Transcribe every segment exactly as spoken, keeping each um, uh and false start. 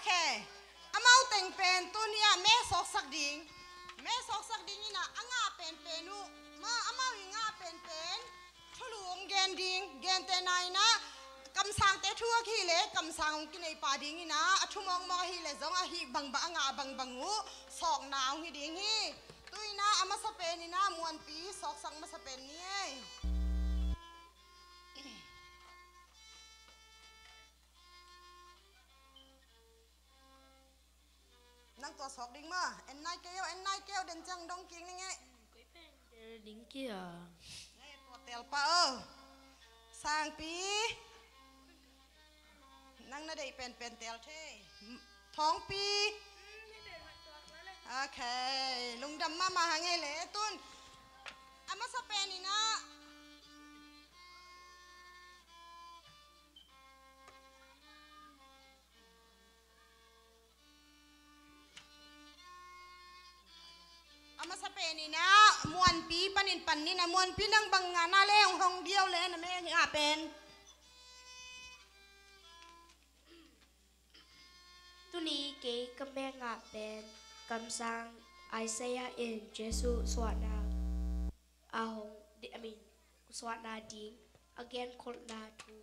Khe, amau teng pen tuni-ah me sawksak ding, me sawksak ding in ah a ngah penpen uh, ma amau i ngah penpen thulu hong gen ding, gentehna in ah kamsangte thu a kihih leh kamsang hong kinei pa ding in ah a thu mawkmawk ahih leh zong ahi bangbang a ngah bangbang uh sawkna hong hi ding hi. Tu in ah a masa pen in ah Muanpi sawksak masa pen ni ei. Nang tua sawk ding maw? En nai kei o, en nai kei o, den ciang dong kik ning e. Koi pen tel ding kia. Ngai tua tel pah o. Sangpi. Nang na deih penpen tel thei. Thawngpi. Ok. Lungdam mahmah hang e le tun. A masa pen in ah a masa pen in ah Muanpi panin pan ni na, Muanpi nang bang ngahna le hong hong diau le na me ngah pen. Tuni kei ka me ngah pen kamsang Isaiah in Jesu suahna a hong, I mean, suahna ding a genkholhna thu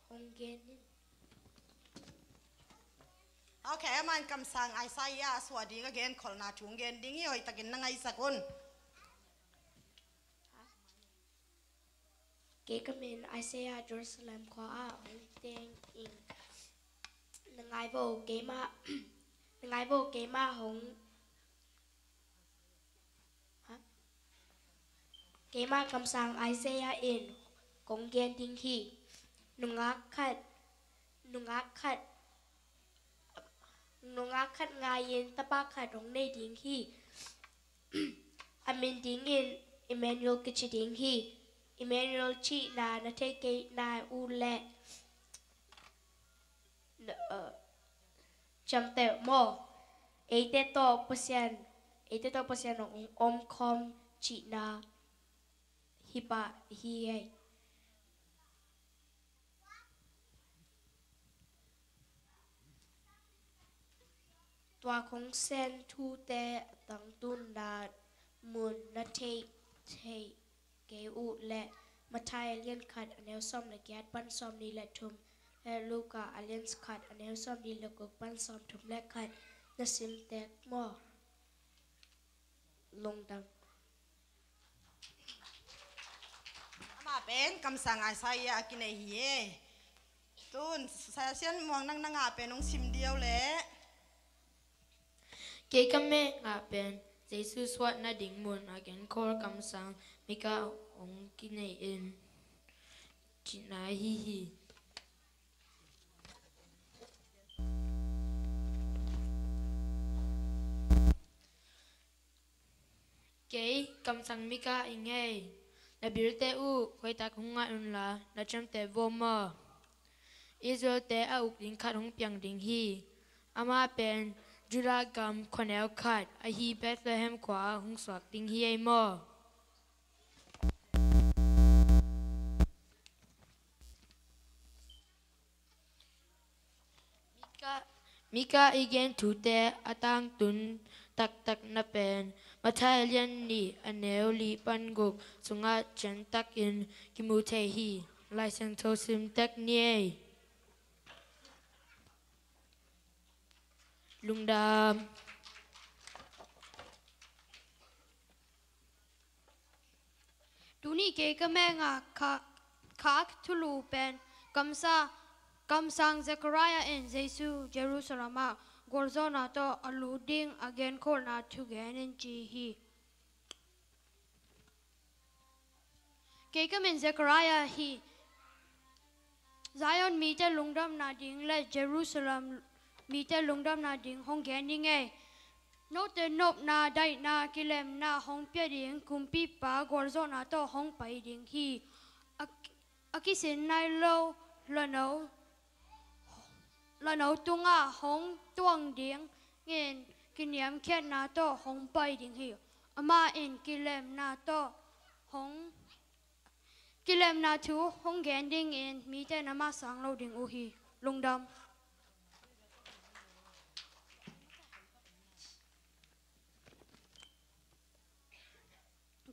hong gen in. Ok, a man kamsang Isaiah a suah ding a genkholhna thu hong gen ding hi, hoihtakin na ngaisak un. Kei ka min Isaiah, Jerusalem khua ah hong teng ing. Na ngai vo, keima, na ngai vo, keima hong, ha? Keima kamsang Isaiah in kong gen ding hi. Nungak khat, nungak khat Nungak khat ngai-in tapa khat hong nei ding hi. A min dingin Emmanuel kici ding hi. Emmanuel cihna na thei kei nai uh leh, na, uh, ciamteh maw? Eite tawh Pasian, eite tawh Pasian hong omkhawm cihna hi pah hi ei. Tua kong sen thute a tangtunna mun na theih theih kei uh leh Matthai a lian khat a neu sawm le giat pan sawm nih le thum le Luka a lian khat a neu sawm nih le guk pan sawm thum le khat na sim tek maw? Lungdam. Amah pen kamsang Isaiah a kinei hi e. Tun Sia Sian Muang nang na ngah pen hong sim diau leh. Kei ka me ngah pen Jesu suahna ding mun a genkhawl kamsang Mika hong kinei in cihna ahi hi. Kei kamsang Mika hi ing ei. Na bilte uh hoihtak hong ngat unla, na ciamteh vo maw? Israelte a uk ding khat hong piang ding hi. Amah pen Judah gam khuaneu khat ahi Bethlehem khua ah hong suak ding hi ei maw? Mika, Mika i gen thute a tangtun taktak na pen Matthai a lian nih a neu li pan guk sungah ciantakin kimu thei hi. Lai Siangtho sim tek ni ei. Lungdam. Tuni kei ka me ngah kha, khak thulu pen kamsa, kamsang Zechariah in Jesu Jerusalem ah gualzawhna tawh a lut ding a genkholhna thugen in ci hi. Kei ka min Zechariah hi. Zion mite lungdamna ding le Jerusalem mite lungdamna ding hong gen ning ei. Note nopna, daihna, kilemna hong pia ding kumpipa gualzawhna tawh hong pai ding hi. A, a kisin nai lo lano, lano tungah hong tuang ding in kiniamkhiatna tawh hong pai ding hi. Amah in kilemna tawh hong Kilemna thu hong gen dingin mite na mah sang lo ding uh hi. Lungdam.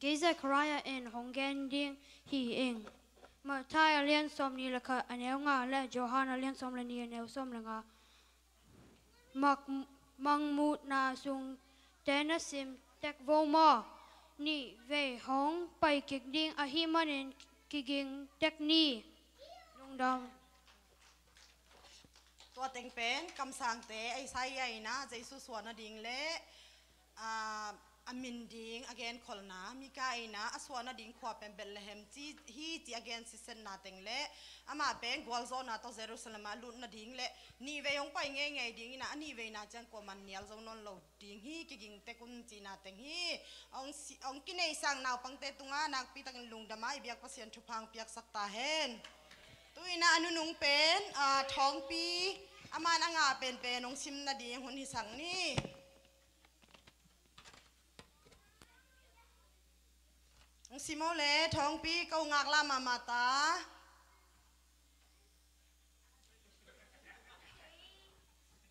Kei Zekhariah in hong gen ding hi ing. Matthai a lian sawm nih le khat a neu nga le Johan a lian sawm le nih a neu sawm le nga. Mak-, mangmuhna sungte na sim tek vo maw? Nih vei hong pai kik ding ahih manin kiging tek ni. Lungdam. Tua teng pen kamsangte Isaiah in ah Jesu suah nading le, aa, a min ding a genkholhna, Mika in ah a suah nading khua pen Bethlehem ci hi ci a gen sitsetna teng le, amah pen gualzawhna tawh Jerusalem ah lut nading le, nih vei hong pai ngeingei ding in ah a nih veina ciang kuaman nial zo nawn lo ding hi, kiging tek un cihna teng hi. Hong si-, hong kineihsak naupangte tungah nakpi takin lungdam a, i biak Pasian thupha hong piaksak ta hen. Tu in ah a nunung pen, aa, Thawngpi, aman a ngah penpen hong sim nading hun hisak ni. Hong sim o le, Thawngpi, ko ngaklah mahmah ta.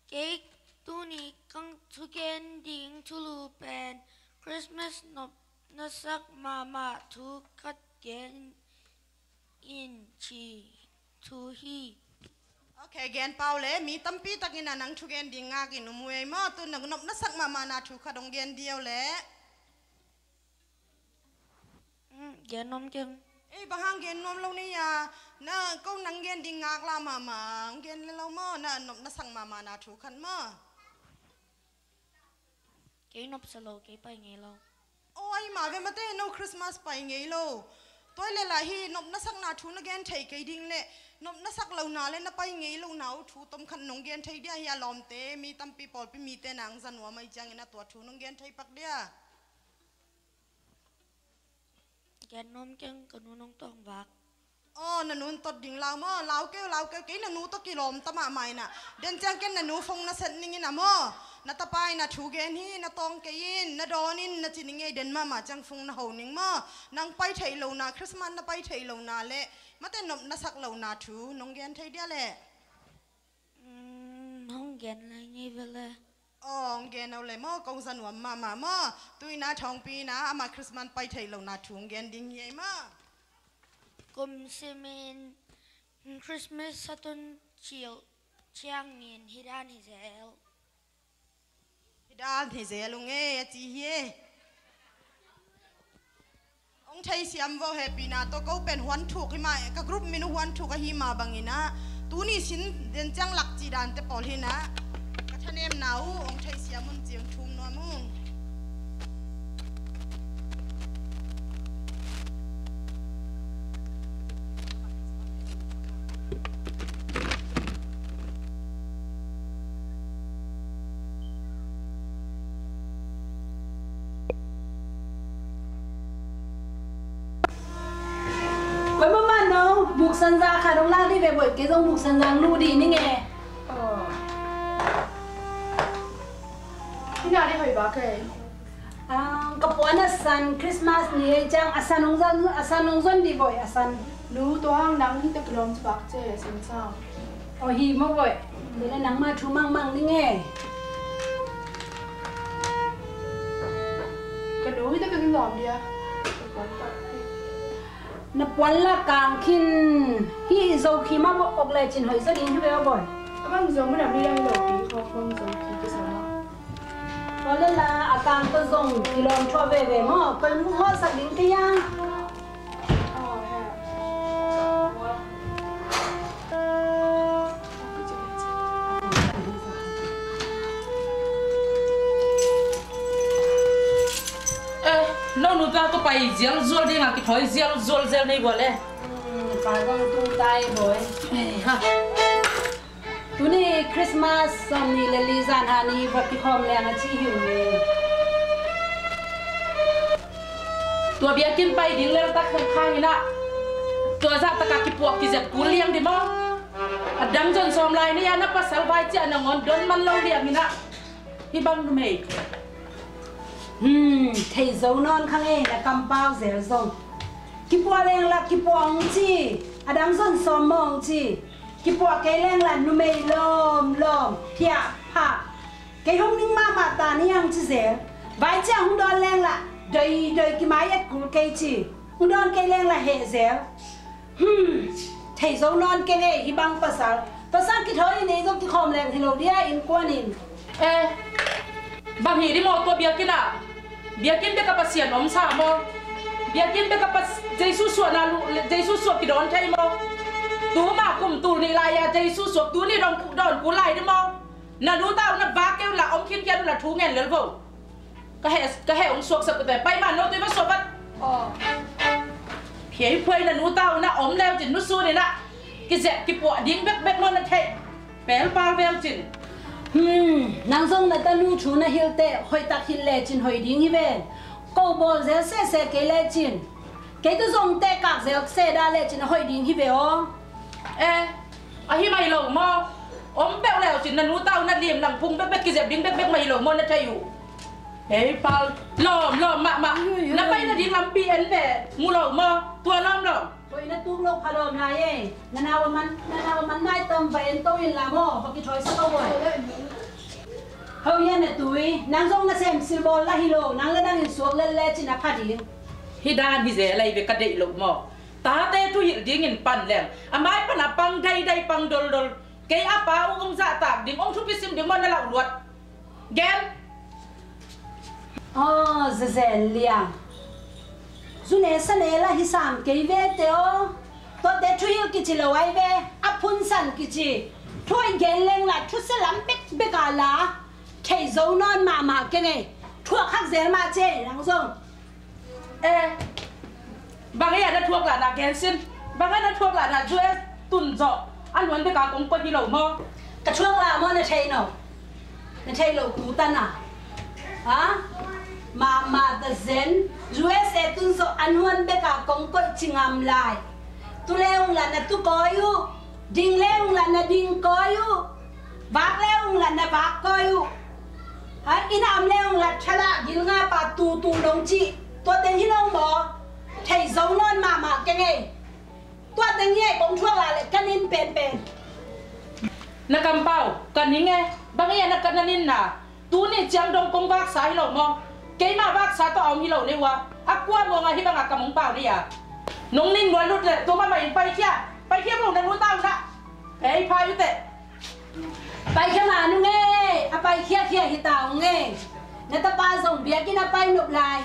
Kei tuni kong thugen ding thulu pen Christmas nop na sak mahmah thu khat gen in ci thu hi. Ok, gen pah o le, mi tampi takin ah nang thugen ding ngak in um uh ei maw? Tu na nop na sak mahmahna thu khat hong gen dih o le. Mm, gen nuam keng. Ei, bang hang gen nuam lo ni a, na ko nang gen ding ngaklah mahmah, hong gen le lo maw, na nop na sak mahmahna thu khat maw? Kei nopsa lo, kei pai ngei lo. Aw, ai mah ve mate, no Christmas pai ngei lo. Tua leh lah hih nop na sakna thu na gen thei kei ding le, nop na sak lohna le na pai ngei lohna uh thu tom khat nong gen thei dia hi a lawmte, mi tampi pawlpi mite nang za nuam ahih ciangin a tua thu nong gen thei pak dia. Gen nuam keng, ka nu nong tawng vak. Aw, na nun tot ding lau maw, lau keu, lau keu, kei na nu tawh kilawm ta mahmah in ah. Den ciang ken na nu phone na set ning in ah maw. Na tapa in ah thu gen hi, na tawng kei in, na dawn in, na ci ning ei, den mahmah ciang phone na ho ning maw. Nang pai theih lohna, Christmas na pai theih lohna le, mate nop na sak lohna thu, nong gen thei dia leh. Mm, hong gen lai ngei ve le. Aw, hong gen o le maw, kong za nuam mahmah maw. Tu in ah Thawngpi in ah amah Christmas pai theih lohna thu hong gen ding hi ei maw. Kum simin Christmas a tun ciang, ciangin hih dan hi zel. Hih dan hi zel ung ei, a ci hi ei. Hong theisiam vo, hehpihna tawh. Ko pen huan thuk hi mah, ka group min uh huan thuk ahi mah bangin ah, tuni sin den ciang lak cih dante pawl hi in ah, ka thanemna uh hong theisiam un ci un thum nuam ung. Koi mama nong buk sanza khat hong lak dih ve boi, kei zong buk sanza hong luh dih ning e. Aw. Hih na dih hoih bak e. Ah, ka puan a san, Christmas ni ei ciang a san hong zon, a san hong zon dih boi, a san. Nu, tua hang nang hih teh kilawm ci bak ci e, a san ciang. Aw hi maw boi. Tua leh nangmah thu mangmang ning e. Ka nu, hih teh ka kilawm dia. Na puan la kang khin. Hih zo khi mah bawk leh cin hoih zaw ding hi ve aw boi. A bang zo mun a mi dang lo khi khawk bang zo khi kisa maw. Tua leh la a kang tawh zong kilawm thuah veve maw. Koi mu hawhsak ding kei a. Eh, no nu ta ko pai zial zual ding a, kithawi zial zual zel nei bua le. Hmm, pa zong tung tai boi. Eh, ha. Tuni Christmas sawm nih le li zan ha ni va kikhawm leng a ci hi uh ni. Tua biakinn pai ding lel tak khang khang in ah, tua zah tak a kipuah kizep kul liang di maw? A dang zon sawm lai ni a, na pasal vai ciah nangawn don man lo liang in ah, hih bang numei. Hmm, thei zo nawn kha ngei na kampau zel zong. Kipuah leng lah kipuah hong ci, a dang zon sawm maw hong ci. Kipuah kei leng lah numei lawm lawm, phiah phah. Kei hong ning mahmah ta ni ang ci zel. Vai ciah hong dawn leng lah Doi doi kimai et kul kei ci. Hong dawn kei leng la heh zel. Hmm. Thei zo nawn keng ei, hih bang pasal. Pasal kithawi nei zong kikhawm leng hi lo dia innkuan in. Eh, bang hi di maw tua biakinn ah? Biakinn bek a Pasian om sa maw? Biakinn bek a Pas-, Jesu suahna lu-, Jesu suah kidawn thei maw? Tuma kum tul nih lai-a Jesu suak tuni dawn, dawn kul lai di maw? Na nu ta uh na vak kei uh la, om khinkhian uh la, thu ngen lel vo. Ka heh, ka heh hong suaksak uh te, pai man lo tui va suak vat. Aw. Phiai phuai na nu ta uh na om leu cin nu sun in ah kizep kipuah ding bekbek maw na theih. Pelpal veu cin. Hmm, nang zong na tanu thu na hilh teh hoihtak hilh lecin hoih ding hi ve. Ko bawl zel sese kei lecin, kei tu zong tehkak zel se dah lecin a hoih ding hi ve aw. Eh, ahi mai lo maw? Om peuh leu cin na nu ta uh na lim lang phung bekbek kizep ding bekbek mai lo maw na thei uh? Hei pal, lawm lawm mahmah. Ui, ui. Na paina ding lampi en ve, mu lo maw? Tua lawm lawm. Koi na tuk lo pha lawm lai e. Na nau a man, na nau a man nai tam va en to in la maw? Va kithawi sa ka huai. Ho ia na tui, nang zong na sem silbawl la hi lo, nang le nang in suak lel lecin a pha ding. Hi dan hi zel lai ve ka deih lo maw? Tate thuhilh dingin pan leng a mai pan a pang daidai, pang doldol. Kei a pa uh hong zahtak ding, hong thupi sim ding maw na lauh luat? Gen. Aw, zazen liang. Zu ne sa ne la hi sam kei ve te aw. Tuate thuhilh kici lo ai ve. A phunsan kici. Thu i gen leng la thusia lam bekbek a la. Thei zo nawn mahmah keng ei. Thuak hak zel mah ci ei nang zong. Eh, bang ei a na thuak lahna gen sin. Bang ei a na thuak lahna U S tun zawh a nuan bek a kong koih hi lo maw? Ka thuak lah maw na thei no? Na thei lo ku tan a. Ha? Mahmah ta zen. U S A tun zawh a nuan bek a kong koih ci ngam lai. Tu le ung lah na tu kawi uh. Ding le ung lah na ding kawi uh. Vak le ung lah na vak kawi uh. Ha, inn a om le ung lah thalah gil nga pa tu tu nong cih. Tua teng hi lo maw? Thei zo nawn mahmah keng ei. Tua teng hi ei kong thuak lah le ka nin penpen. Na kampau, ka ning e. Bang ei a na ka na ninna. Tuni ciang dong kong vaksa hi lo maw? Keimah vaksa tawh a om hi lo nei ua. A kua muang a hi bang a ka mong pau nei a. Nong ning nuan lut le tu mahmah in paikhia. Paikhia maw na nu ta uh na. Kei pha yu teh. Paikhia mah nung e, a paikhiakhia hi ta ung e. Na tapa zong biakinn a pai nop lai.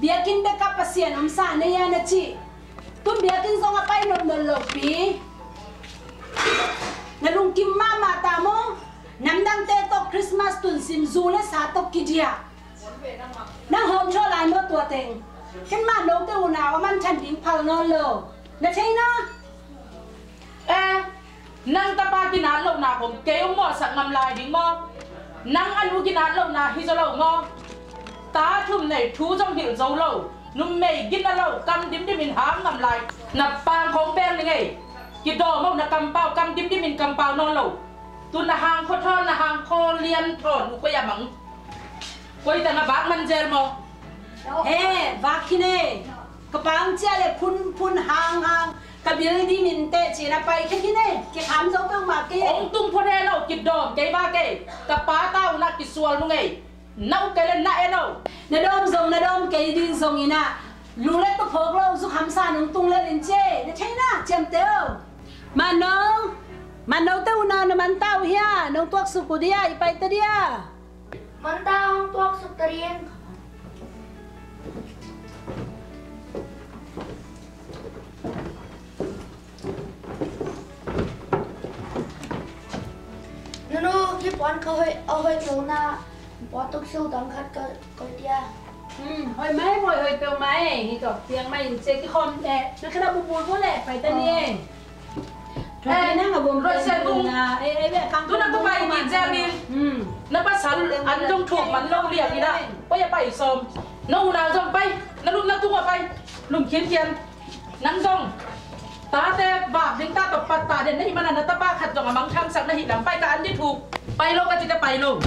Biakinn bek a Pasian om sa na hia na cih. Tun biakinn zong a pai nop nop lo pi. Na lungkim mahmah ta maw? Namdangte tawh Christmas tun sim zu le sa tawh kidiah. Nang hawm thaw lai maw tua teng? Ken mah note unau a manthan ding phal nawn lo. Na thei na? Eh, nang tapa ginat lohna kong kei hong mawhsak ngam lai ding maw? Nang a nu ginat lohna hi zaw lo maw? Ta thum nei thu zong hilh zo lo. Numei gina lo, kam dimdim in hang ngam lai. Na pang khong beng ning ei. Kidawm oh na kampau, kam dimdim in kampau nawn lo. Tu na hang khaw thawn, na hang khaw lian thawn uh koi a mang. Koi tang a vak man zel maw? He, vak hi ne. Ka pang cia le phun phun hang hang. Ka bil di min te ci na pai khe hi ne. Ki kham zo peuh mah kei. Ong tung phot he lo, kidawm kei vak kei. Ka pa ta uh na kisual nung ei. Na uk kei le na en oh. Na dawm zong, na dawm kei ding zong in ah. Lu le tua phawk lo, zu khamsa nong tung lel in cie. Na thei na, ciamte oh. Mano. Mano te uh na, na man ta uh hia. Nong tuak suk uh dia, i pai ta dia. Manta hong tuak suk ta ding. Nunu, hih puan ka hoih, a hoih lo na, puan tuk sil dang khat ka koih dia. Hmm, hoih mai, hoih, hoih peuh mai, hih tawh piang mai in cia kikhawm eh, na khat a bubul bul eh, pai ta ni eh. Thu pi nang a gom pen tu na, eh, eh, eh, kang tu na tu pai ni cia ni. Hmm. Na pasal an zong thuk man lo liang ni na, oi a pai sawm. Na unau zong pai, na lum na tung a pai, lum khinkhian. Nang zong tate vak ding ta tawh pat ta den na hih mana na tapa khat zong a mangthangsak na hih lam pai ka an di thuk. Pai lo ka cite pai lo.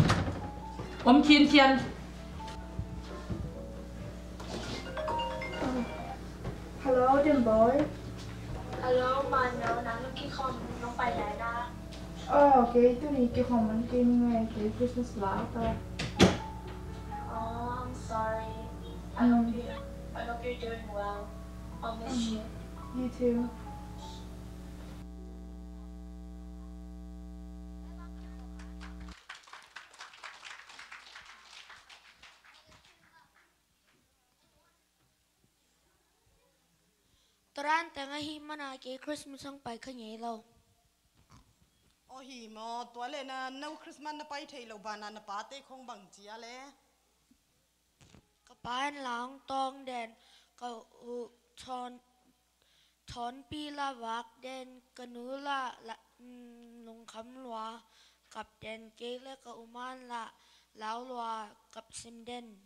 Om khinkhian. Hello, Dim Boy. Hello, Mano, nang kikhawm nong pai lai na. Oh, kei tuni kikhawm man kei ni ngai, kei Christmas la ta. Oh, I'm sorry. I hope you, I hope you're doing well. I'll miss you. You too. Taran teng ahih mana kei Christmas hong pai kha ngei lo. Aw hi maw, tua le na no Christmas na pai thei lo bana na pate khong bang cia le? Ka pa in la hong tawng den, ka u thawn thawnpi la vak den, ka nu la, la mm, lungkham lua kap den, kei le ka uman la lau lua kap sim den.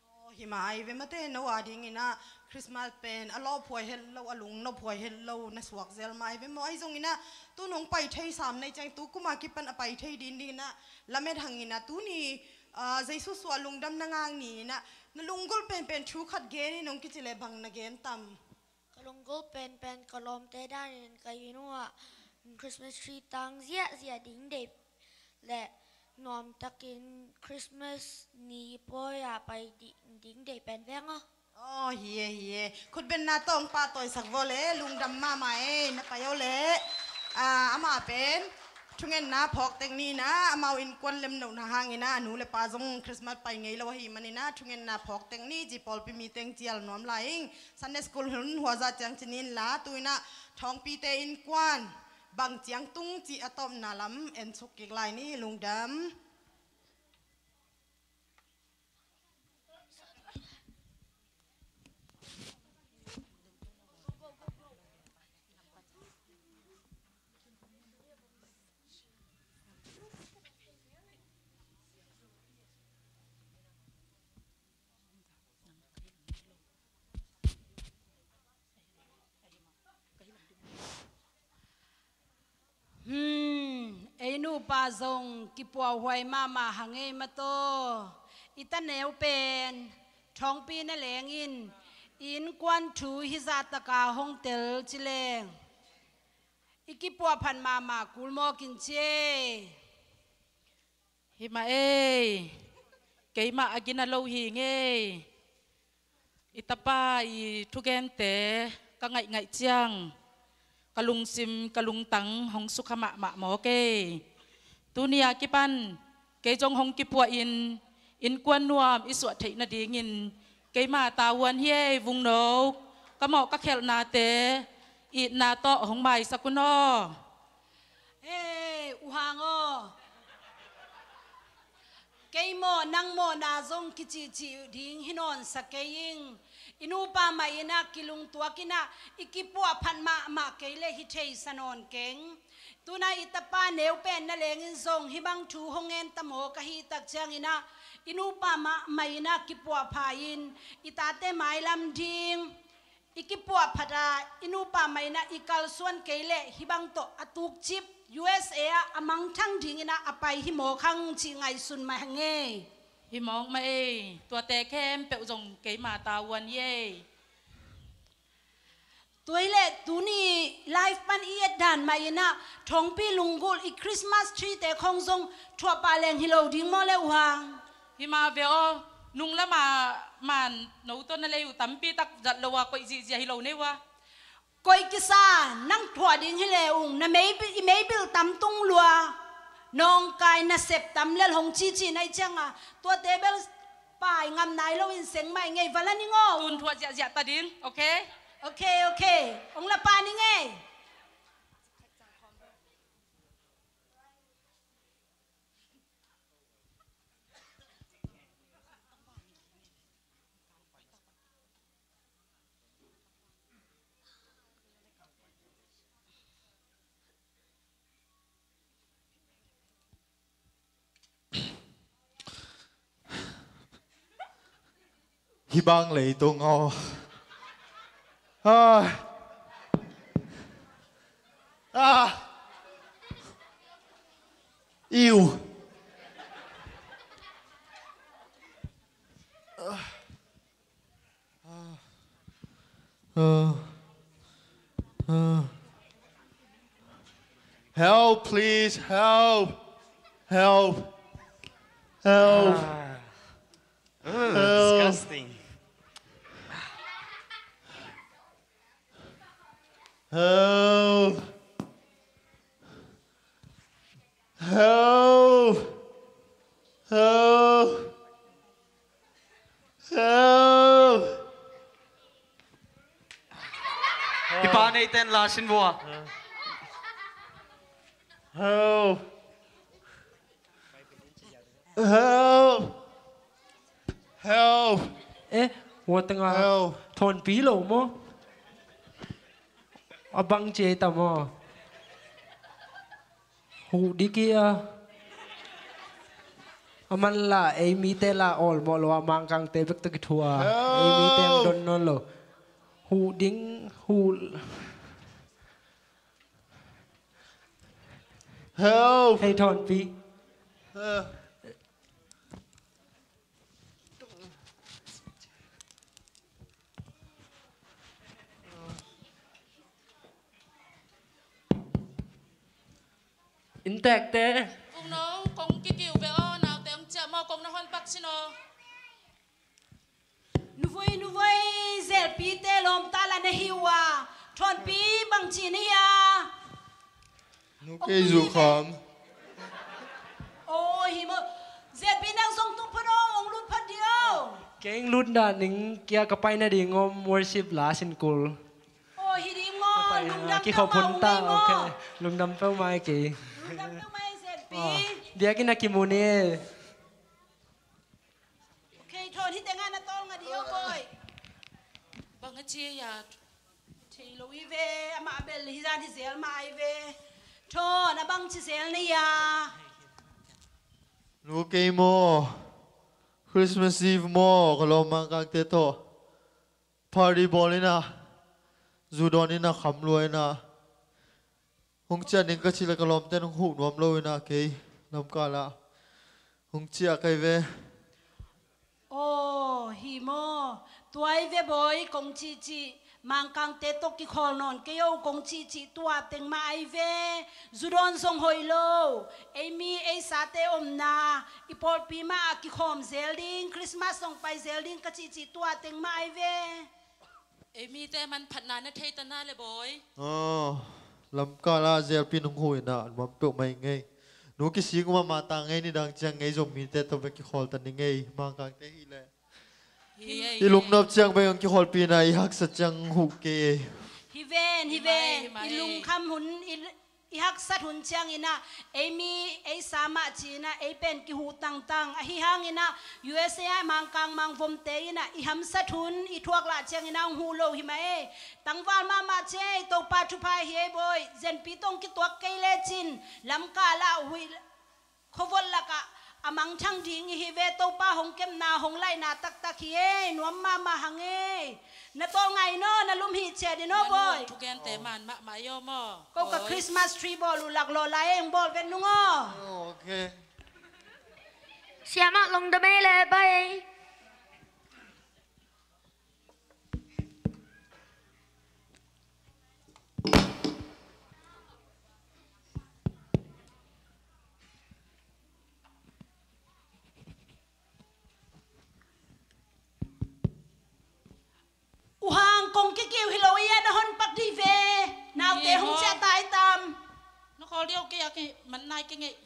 Aw hi mah ai ve mate, no a dingin ah Christmas pen a lawphuai het lo, a lungnomphuai het lo na suak zel mah ai ve maw. Ai zongin ah tu nong pai thei sam nei ciang tu kuma kipan a pai thei din dingin ah lamet hangin ah tuni ah, Jesu suah lungdam na ngak ni-in ah na lunggulh penpen thu khat gen in hong kici le bang na gen tam? Ka lunggulh penpen ka lawmte danin ka inn uah Christmas tree tang ziahziah ding deih le nuamtakin Christmas ni pawi-a pai di- ding deih pen veng aw. Aw hi e, hi e. Khutbenna tawh hong pahtawisak vaw le, lungdam mahmah e, na pai aw le. Ah, amah pen thungetna phawk tek ni-in ah amau innkuan lemnohna hangin ah a nu le pa zong Christmas pai ngei lo ahih manin ah thungetna phawk tek ni ci, pawlpi mi teng cial nuam lai ing. Sunday school hun huazah ciang ci ni inla, tu-in ah Thawngpite innkuan bang ciang tung cih a tawpna lam en suk kik lai ni. Lungdam. Hmm, ei nupa zong kipuahhuai mahmah hang ei mataw. I taneu pen Thawngpi na lengin i innkuan thu hizah taka hong tel ci leng i kipuahphat mahmah kul mawk in ci ei. Hi mah ei, keimah a gina lo hi ngei. I tapa i thugente ka ngaihngaih ciang ka lungsim ka lungtang hong sukha mahmah mawk ei. Tuni-a kipan kei zong hong kipuahin innkuan nuam i suah theih nadingin keima tavuan hi ei. Vungno, ka mawh ka khelhnate itna tawh hong maisak un aw. Hei, U Hang aw. Kei mawh nang mawhna zong kicihcih ding hi nawnsa kei ing. I nupa mah in ah kilungtuak in ah i kipuahphat mahmah kei le hi theisa nawn keng. Tu-in ah i tapa neu pen na lengin zong hih bang thu hong gen ta maw ka hih tak ciangin ah i nupa mahmah in ah kipuahpha in i tate mailam ding i kipuahphat a, i nupa mah in ah i kalsuan kei leh hih bang tawh a tukcip U S A ah a mangthang dingin ah a pai hi mawk hang cih ngaihsun mah hang ei. Hi mawk mah ei, tuate khempeuh zong keima tavuan hi ei. Tua hi leh tuni live pan i et dan mah in ah Thawngpi lunggulh i Christmas tree-te khong zong thuahpah leng hi lo ding maw le U Hang? Hi mah ve aw, nung lamah man no tawh na lei uh tampi tak zat lo a, koih zihziah hi lo nei uh a. Koih kisa, nang thuah ding hi le ung, na meibil, i meibil tam tung lua, nawngkai nasep tam lel hong cici na hih ciangin, tuate bel pai ngam nai loin seng mah ing ei, va la ning aw. Tun thuah ziahziah ta ding, okay? Okay, okay. Hong la pah ning ei. Hih bang leitung aw. Ah. Ah. Iu. Ah. Ah. Ah. Ah. Help, please, help. Help. Help. Ah. Ugh, help. Disgusting. Help! Help! Help! Help! I pa neiten la sin vua. Help! Help! Help! Eh, hua tengah Help! Thawnpi lo maw? A bang ci ei ta maw? Huh dik hi a. A man la, ei mite la awlmawh lo a, Mangkangte bek tawh kithuah a. Ei mite hong don nawn lo. Huh ding, huh. Help! Hei Thawnpi. Help! Inntekte. Kong no, kong kikiu ve aw, naute hong ciah maw, kong na hon pak sin aw. Nuvoi, nuvoi, zelpite lawmta la na hi uh a, Thawnpi bang ci na hi a. Nu kei zu kham. Aw, hi maw. Zelpi nang zong tung phot aw, hong lut phot dih aw. Keng lut dah ning kia ka pai nading om worship la sin kul. Aw, hi ding maw, lungdam peuhmah ung nei maw. Lungdam peuhmah ei kei. Lungdam peuhmah ei zelpi. Biakinn ah kimu ni. Ok, Thawn, hi tengah na tawlnga dih aw boy. Bang a ci a. Thei lo hi ve, amah bel hi zan hi zel mah ai ve. Thawn, a bang ci zel na hi a. Nu kei maw, Christmas Eve maw, ka lawm Mangkangte tawh party bawl in a, zu dawn in a, kham lua in a, hong ciah ning ka cih leh ka lawmte'n hong huh nuam lo in a, kei lamkal ah hong ciah kei ve. Aw, hi maw? Tua ai ve bawi, kong cihcih Mangkangte tawh kikhawl nawn kei o, kong cihcih tua teng mah ai ve. Zu dawn zong hoih lo. Ei mi ei sate omna, i pawlpi mah ah kikhawm zel ding, Christmas zong pai zel ding ka cihcih tua teng mah ai ve. Ei mite manphatna na thei ta na le bawi. Aw, lamkal ah zelpi nung hu in a, nuam peuhmah ing ei. Nu kisik mahmah ta ngei, nidang ciang ngei zong mite tawh bek kikhawl ta ning ei, Mangkangte hi leh. Hi ei, i lungnop ciang bek hong kikholhpih na, i haksat ciang huh kei ei. Hi ven, hi ven. Hi mai, hi mai. I lungkham hun, i, i haksat hun ciangin ah, ei mi, ei sa mah ci-in ah, ei pen kihuh tangtang. Ahi hangin ah, U S A ah Mangkang Mangvomte in ah, i hamsat hun, i thuak lah ciangin ah, hong huh lo hi mah ei. Tangval mahmah ci ei, Topa thupha hi ei bawi. Zenpi tawh kituak kei lecin, lamkal ah huih, khuavol lakah a mangthang ding i hi ve, Topa hong kepna, hong laihna taktak hi ei, nuam mahmah hang ei. Na tawlnga in aw, na lum hih ciat in aw bawi. Thugente man mahmah i aw maw. Ko ka Christmas tree bawl uh laklawh lai ei, hong bawl vet nung aw. Oh, ok. Siamah lungdam ei le bai ei. U Hang, kong kikiu hi lo i a, na hon pak dih ve. Naute hong ciah ta i tam. Na khawl dih aw, kei a kei man nai kei ngei.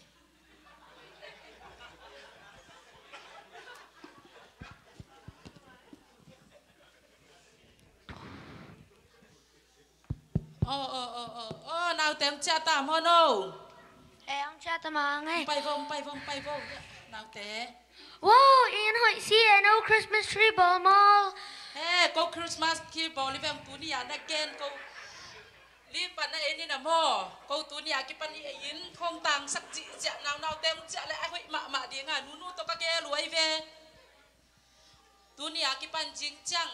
Aw, aw, aw, aw, aw, naute hong ciah ta maw no? Eh, hong ciah ta mah ngei. Pai vo, pai vo, pai vo. Naute. Wow, i an hoih si e, no Christmas tree bawl mawl. Eh, ko Christmas tree bawl i veng tuni a na gen ko. Li pan na en in a maw. Ko tuni a kipan i inn khong tangsak cih ciah nau, naute hong ciah le a hoih mahmah ding a, nunu tawh ka gel uh ai ve. Tuni a kipan zing ciang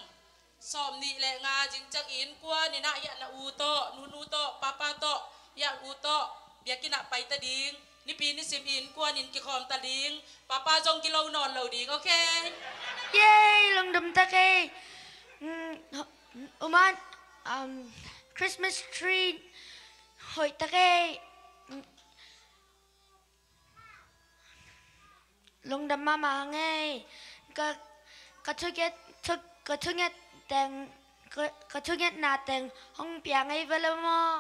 sawm nih le nga zing ciang innkuan in ah hiah na u tawh, nunu tawh, papa tawh, hiah u tawh biakinn ah pai ta ding. Nipi nisim innkuan in kikhawm ta ding. Papa zong gilo nawn lo ding, ok? Yay, lungdam tak ei. Mm, ho-, uman, um, Christmas tree hoih tak ei. Mm. Lungdam mahmah hang ei. Ka, ka thunget, thu, ka thunget teng ka, ka thungetna teng hong pia ngei ve le maw?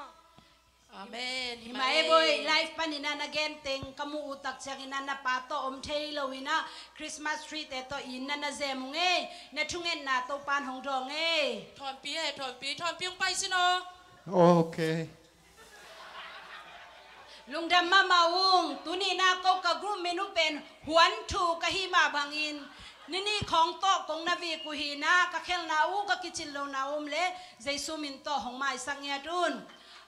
Amen. Hi mah e boy, live panin ah na gen teng ka muh uh tak ciangin ah na pa tawh om thei loin ah Christmas tree te tawh inn ah na zem uh ngei. Na thungetna Topa'n hong dawng ngei. Thawmpi e, thawmpi, thawmpi hong pai sin aw. Okay. Lungdam mahmah ung. Tuni-in ah ko ka group min uh pen Huan Thu ka hih mah bangin, nini khawng tawh kong na vik uh hi-in ah, ka khelhna uh, ka kicin lohna um leh Jesu min tawh hong maisak ngiat un.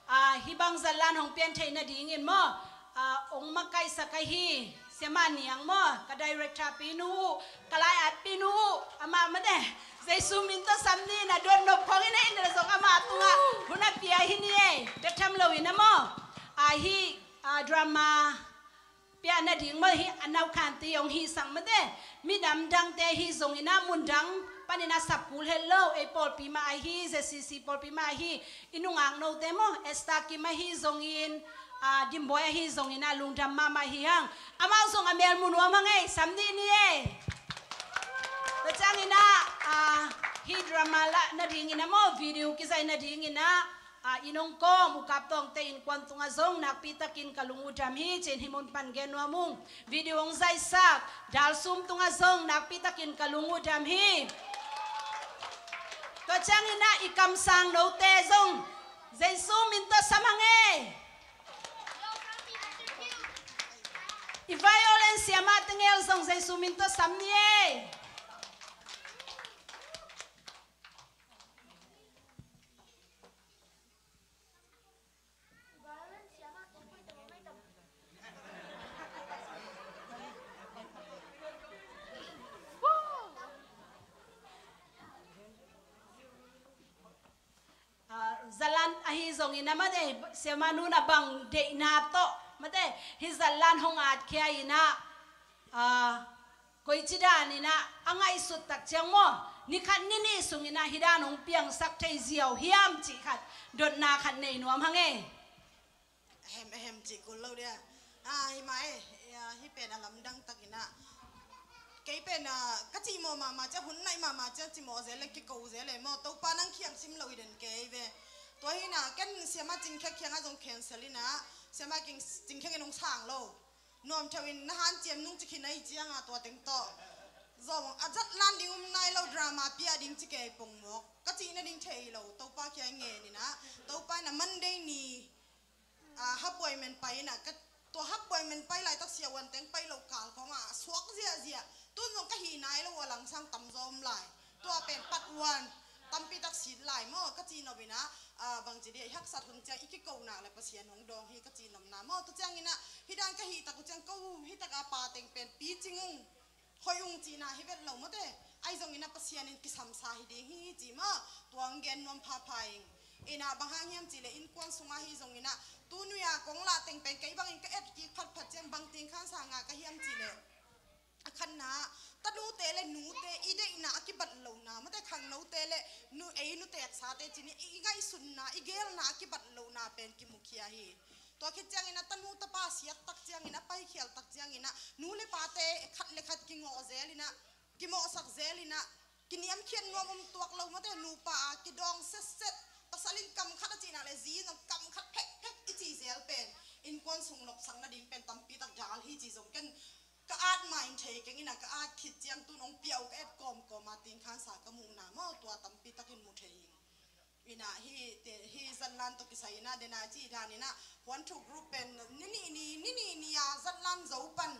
Ah, hih bang zallan hong pian theih nadingin maw, ah, hong makaihsak ahi Siamah Niang maw, ka director pinu uh, ka lai-at pinu uh, amah mate, Jesu min tawh sam ni, na duat nop khawng in ah, in ah zong amah tungah hun a pia hi ni ei, bek tham loin ah maw. Ah, hih, ah, drama piakna ding maw, hih a nau khanti hong hihsak mate, minam dangte ahi zongin ah, mun dang panin ah sap kul het lo, ei pawlpi mah ahi, Z C C pawlpi mah ahi, i nungak note maw, Esther Kim ahi zongin, ah, Dim Boy ahi zongin ah, lungdam mahmah hi hang. Amau zong a mel mu nuam hang ei, sam dih ni ei. Tua ciangin ah, ah, hih drama lah nadingin ah maw, video kizaih nadingin ah, ah, i nong kawm U Kap Tawngte innkuan tungah zong nakpi takin ka lung uh dam hi, ci-in hih mun pan gen nuam ung. Video hong zaihsak Dal Sum tungah zong nakpi takin ka lung uh dam hi. Tua ciangin ah i kamsang note zong Jesu min tawh sam hang ei. I violin siamah Tengel zong Jesu min tawh sam ni ei. Ah, zallan ahi zongin ah mate, siamah nu'n ah bang deihna tawh mate, hih zallan hong at khia in ah, ah, koici danin ah a ngaihsut tak ciang maw, ni khat ni nih sungin ah hih dan hong piangsak thei ziau hiam cih khat, dotna khat nei nuam hang ei. Ahem, ahem, cih kul lo dia. Ah, hi mah e, ah, hih pen a lamdang takin ah, kei pen ah, ka cimawh mahmah ciang, hun naih mahmah ciang cimawh zel le, kiko zel le maw, Topa nang kiang sim lo hi den kei ve. Tua hi-in ah, ken Siamah Cing Khek kiangah zong cancel in ah, Siamah Cing Khek in hong sang lo. Nuam theuh in na hanciam nung ci khin ahih ciangah tua teng tawh, zong a zat lan ding um nai lo, drama piak ding ci kei pongmawk. Ka cih nading thei lo, Topa kiang ngen in ah, Topa in ah Monday ni, ah, happointment pai in ah, ka, tua happointment pai laitak siavuan teng pai lo kal khawngah suak ziahziah. Tun zong ka hih nai lo uh a langsang tamzaw om lai. Tua pen part one, tampi tak sit lai maw, ka cih nop in ah, ah, bangci dia, i haksat hun ciang i kiko nak leh Pasian hong dawng hi, ka cih nopna maw. Tua ciangin ah, hih dan ka hih tak uh ciang, ko hih tak a pa teng pen picing ung, hoih ung cihna hi vet lo mate. Ahi zongin ah Pasian in kisamsa hi ding hi ci maw, tua hong gen nuam phapha ing. In ah bang hang hiam cih leh innkuan sungah ahi zongin ah, tu nui-a kong lah teng pen kei bangin ka et kik phatphat ciang bang ting khansa ngah ka hiam cih leh, a khatna, tanute le nute i deihna a kibat lohna mate, khangnote le nu, ei nu teksate ci ni, i ngaihsutna, i geelna a kibat lohna pen kimukhia hi. Tua khit ciangin ah tanu tapa siat tak ciangin ah, paikhial tak ciangin ah, nu le pate khat le khat kingawh zel in ah, kimawhsak zel in ah, kiniamkhiat nuam om tuak lo mate, nupa a kidawng setset, pasal in kam khat a cih nak leh zi in zong kam khat phekphek i cih zel pen, innkuan sung nopsak nading pen tampi tak dal hi ci zong ken ka at mah in thei keng in ah, ka at khit ciang tun hong piak uh ka et kawmkawm a, ting khansa ka muhna maw, tua tampi takin mu thei ing. In ah hih, hih zatlan tawh kisai in ah, den a cih dan in ah, Huan Thu group pen ni nih ni, ni nih ni a zatlan zo pan,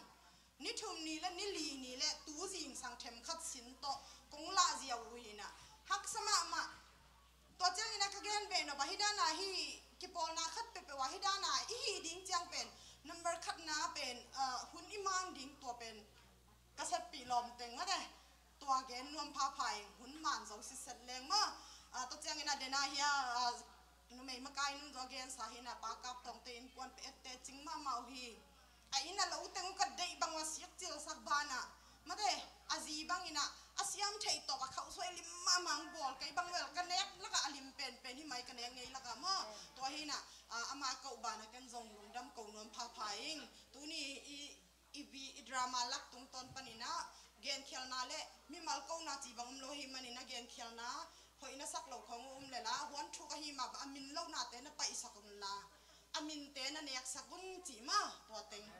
ni thum ni le ni li ni le tu zingsang themkhat sin tawh kong lah ziau uh hi in ah, haksa mahmah. Tua ciangin ah ka gen beh nop ah, hih dan a hih kipawlna khat peuhpeuh ah hih dan a i hih ding ciang pen, number khatna pen, ah, hun i man ding tua pen ka seppih lawm teng mate. Tua gen nuam phapha ing, hun man zo sitset leng maw. Ah, tua ciangin ah den a hia, ah, numei makai nun zaw gensa hi in ah, Pa Kap Tawngte innkuan peuh ette cing mahmah uh hi. A inn a lo teng uh ka deih bang uh a siak cilsak banah mate, a zi bangin ah a siam theih tawp a khauhsuai lim mahmah hong bawl, kei bang vel ka nek lakah a lim penpen hi mai, ka nek ngei lakah maw. Tua hi in ah, ah, amah a koh banah ken zong lungdam ko nuam phapha ing. Tuni i, i vi, i drama lak tungtawn panin ah genkhialna le mimal kohna ci bang om lo hi manin ah, genkhialna hoih na sak lo khawng na neksak un cih maw, tua teng.